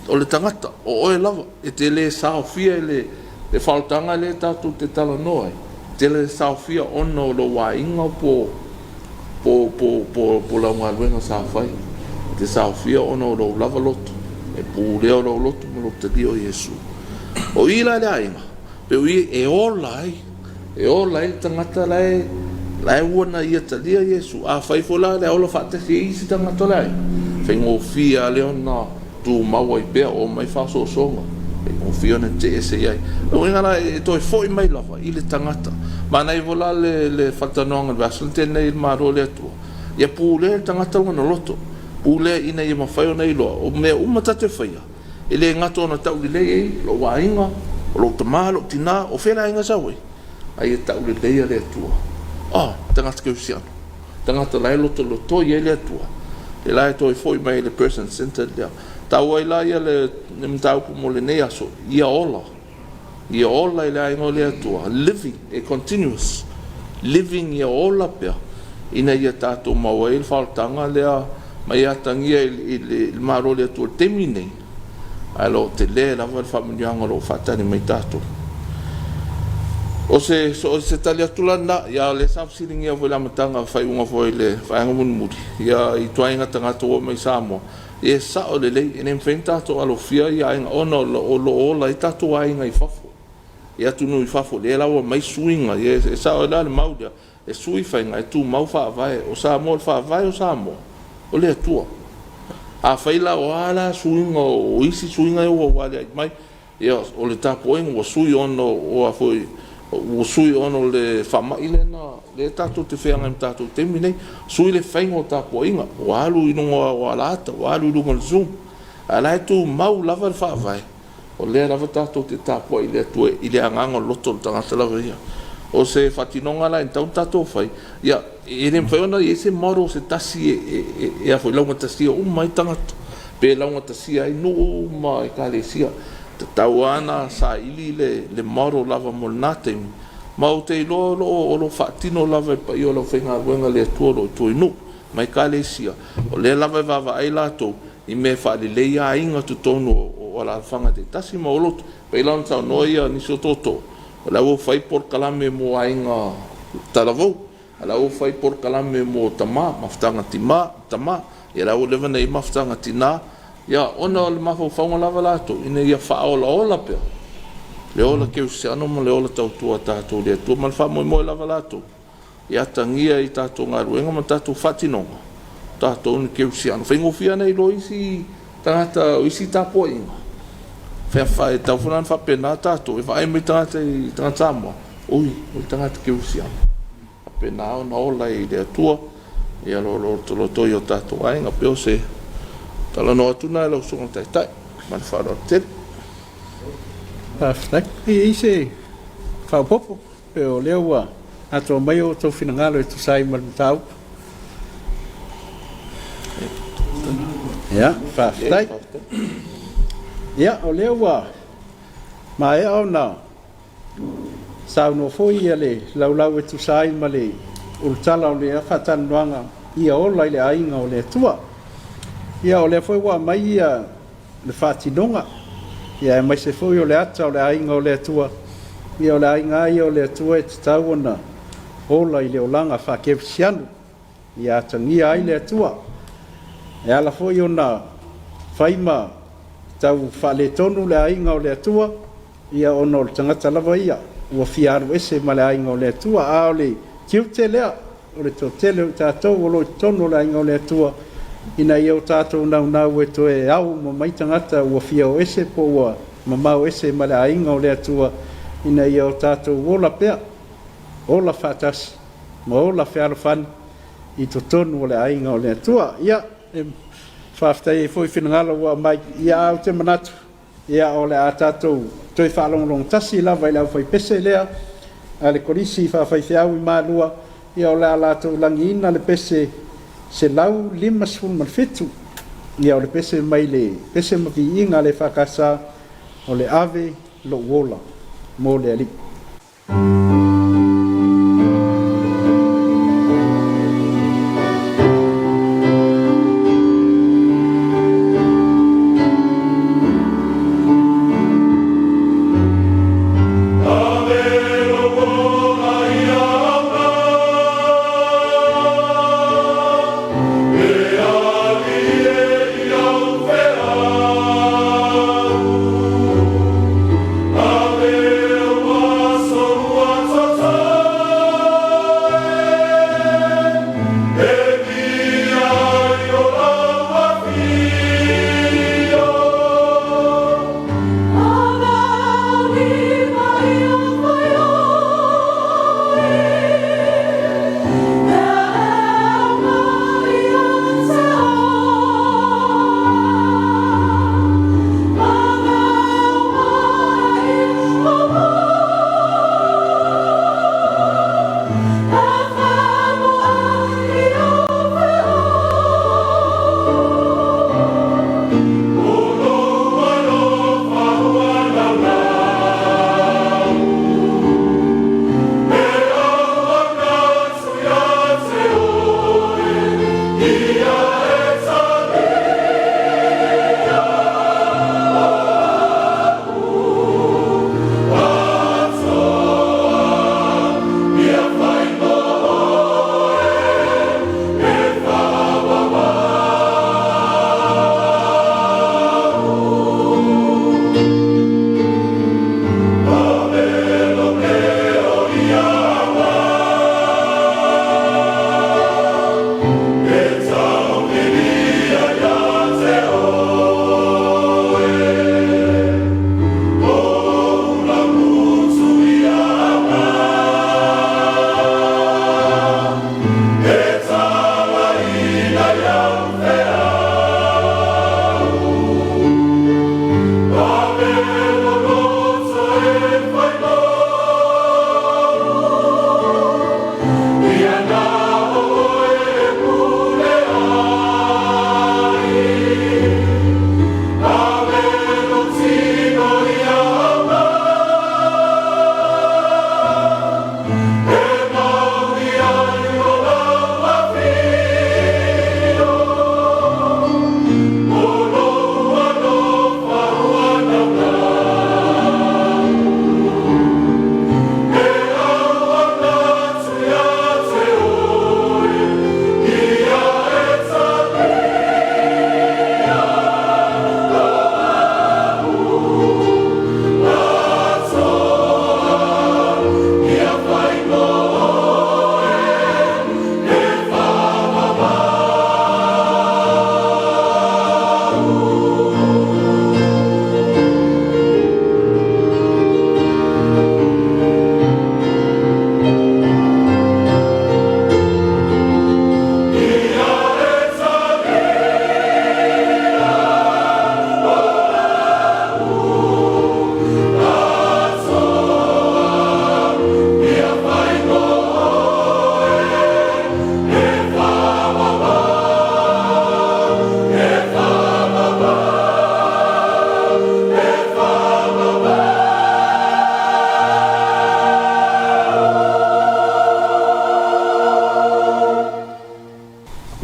O le tagata, o oe lava, e te le saofia i le faaolataga lea tatou te talanoa ai, e te le saofia ona o lou aiga po o lau galuega sa fai. E te saofia ona o lou lava loto, e pulea o lou loto ma lou talia o Iesu. O i la i le aiga, pei o i e ola ai, e ola ai le tagata la e, la e ua na ia talia Iesu. Afai foi la le ola faatasi ai isi tagata o le aiga, faigofie lava lea ona tumau ai pea, oo mai faaosoosoga, faigofie ona tee ese i ai. O le uiga la, e toe foi mai lava i le tagata. Manaia foi la le, le faatalanoaga i le vaiaso na tea nei i le Malo o le Atua, ia pulea e le tagata lona loto, pulea ina ia mafai ona iloa, o mea uma ta te faia, E le gata ona taulelei ai lou aiga, o lou tama, lou tina, o fea le aiga sau ai? A ia tauleleia le Atua. Oh, tagata kerisiano, tagata la e lotolotoi ai le Atua, le la e toe foi mai le person centered lea. Taua ai la ia le mataupu mo lenei aso, ia ola. Ia ola i le aiga o le Atua, living, a continuous living ia ola pea, ina ia tatou maua ai le faaolataga lea ma ia atagia i le Malo o le Atua i le taimi lenei, ae o lo o tele lava le faamanuiaga o lo o faatali mai tatou. O se, so, se tali atu la lena, ia, o lea sa fesiligia foi i le amataga, faaiuga foi i le vaega mulimuli, ia, i ituaiga tagata ua oo mai i Samoa, ia e sao lelei, e le mafai ona tatou alofia ia aiga ona o lo o ola ai tatou aiga i fafo, i atunuu i fafo, lea la ua aumai suiga, ia e sao ai la le mau lea, e sui faiga ae tumau faavae o Samoa. O le faavae o Samoa, o le Atua. Afai la o a la suiga o isi suiga ia ua aliali mai, ia o le tapuaiga ua sui ona o a foi ua sui ona o le faamai lea na lea tatou te feagai ma tatou i le taimi lenei, sui le faiga o tapuaiga, ua alu i luga o alaata, ua alu i luga o le zoom, a o la e tumau lava le faavae, o lea lava tatou te tapuai i le Atua i le agaga o le loto o le tagata lava ia. O se faatinoga la e tatau ona tatou fai, ia, e le mafai ona i ai se model se tasi e laugatasia uma ai tagata, pe laugatasia ai nuu ma ekalesia. E tatau lava ona saili le model lava mo lena taimi, ma ou te iloa o lo o faatino lava e le paia o le aufaigaluega a le Atua o lo o i tua i nuu ma ekalesia, o lea lava e vaavaai latou i mea e faaleleia aiga i totonu o alaalafaga taitasi ma o lo o pei la ona saunoa nisi o tootoo, o la e ua fai polokalame mo aiga talavou, a o la e ua fai polokalame mo tama, mafutaga tama, ia o la e ua leva ona i ai mafutaga tina, ia ona o le mafaufauga lava latou ina ia faaolaola pea le ola kerisiano ma le ola tautua a tatou i le Atua ma le faamoemoe lava latou ia atagia i tatou galuega ma tatou faatinoga o tatou ni kerisiano. E faigofie lava ona iloa isi tagata o isi tapuaiga, e tatau foi la ona faapena tatou, e vaai mai tagata i tagata Samoa, oi, o le tagata kerisiano. E faapena ona ola ai i le Atua lo lotolotoi o tatou aiga. E pei o se talanoa atu lena i lau Susuga i le Taitai. Ma le faaaloalo tele. Faafetai. E i ai se faaopoopo? Pei o lea ua atoa mai outou finagalo e tusa ai ma le mataupu. Ia, faafetai. Ia, o lea ua maea ona saunoa foi le laulau e tusa ai ma le ulutala o le faatalanoaga ia ola i le aiga o le Atua. Ia, o lea foi ua aumai le faatinoga, ia aemaise foi o le ata o le aiga o le Atua, ia o le aiga lava ia o le Atua e tatau ona ola i le olaga faakerisiano, ia atagia ai le Atua. E ala foi ona fai ma tau faaletonu le aiga o le Atua, ia ona o le tagata lava ia ua fia alu ese ma le aiga o le Atua. A o le tiute lea o le toatele o i tatou o lo o i totonu o le aiga o le Atua, ina ia o tatou naunau e toe ao uma mai tagata ua fia o ese po ua mamao ese ma le aiga o le Atua, ina ia o tatou ola pea, ola faatasi ma ola fealofani i totonu o le aiga o le Atua. Ia, e faafetai ai foi i finagalo ua aumai, ia ae ou te manatu, Ia, o le a tatou toe faalogologo tasi lava i le aufaipese lea a le Kolisi Faafaifeau i Malua, ia o le a latou lagiina le pese 157, ia o le pese mai le Pese ma Viiga a le EFKS, o le Ave Lou Ola mo le Alii.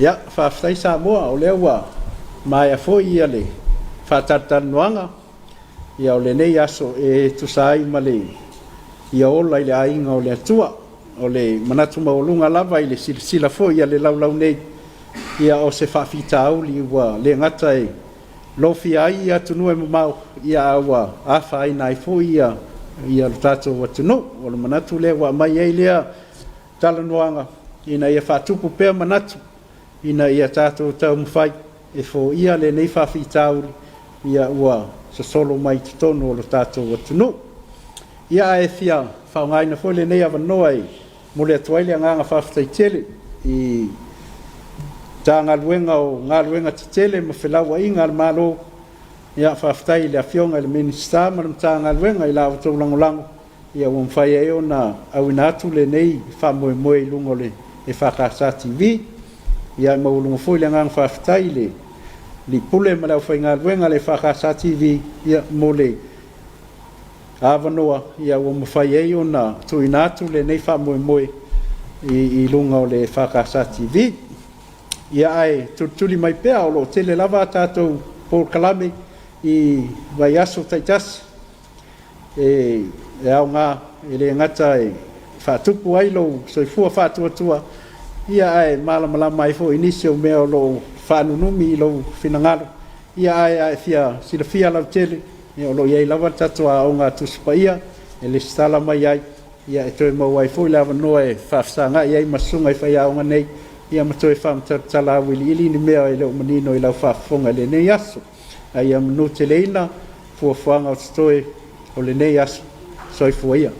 Ia, faafetai Samoa, o lea ua maea foi ia le faatalatalanoaga ia o lenei aso e tusa ai ma le ia ola i le aiga o le Atua. O le manatu maualuga lava i le silasila foi a le laulau nei, ia o se faafitauli ua le gata e lofia ai atunuu e mamao, ia a ua afaina ai foi ia lo tatou atunuu. O le manatu lea ua aumai ai lea talanoaga ina ia faatupu pea manatu ina ia tatou taumafai e foia lenei faafitauli ia ua sosolo mai totonu o lo tatou atunuu. Ia ae fia faaaogaina foi lenei avanoa e momoli atu ai le agaga faafetai tele i Matagaluega o Galuega Tetele ma Felauaiga a le Malo. Ia faafetai i le Afioga i le Minisita ma le Matagaluega i la outou lagolago ia ua mafai ai ona auina atu lenei faamoemoe i luga o le EFKS TV. Ia e maualuga foi le agaga faafetai i le Alii Pule ma le aufaigaluega a le EFKS TV mo le avanoa ua mafai ai ona tuuina atu lenei faamoemoe i luga o le EFKS TV. Ia ae tulituli mai pea o lo o tele lava a tatou polokalame i vaiaso taitasi e aoga e le gata e faatupu ai lou soifua faatuatua, ia ae malamalama ai foi i nisi o mea o lo o faanunumi i lou finagalo. Ia ae a e fia silafia lautele, ia o lo o i ai lava le tatou Aoga Tusi Paia e resitala mai ai, e toe maua ai foi le avanoa e faafesagai ai ma susuga i faiaoga nei, ma toe faamatalatala auiliili ni mea e le o manino i lau faafofoga i lenei aso. A ia manuteleina fuafuaga o totoe o lenei aso. Soifua ia.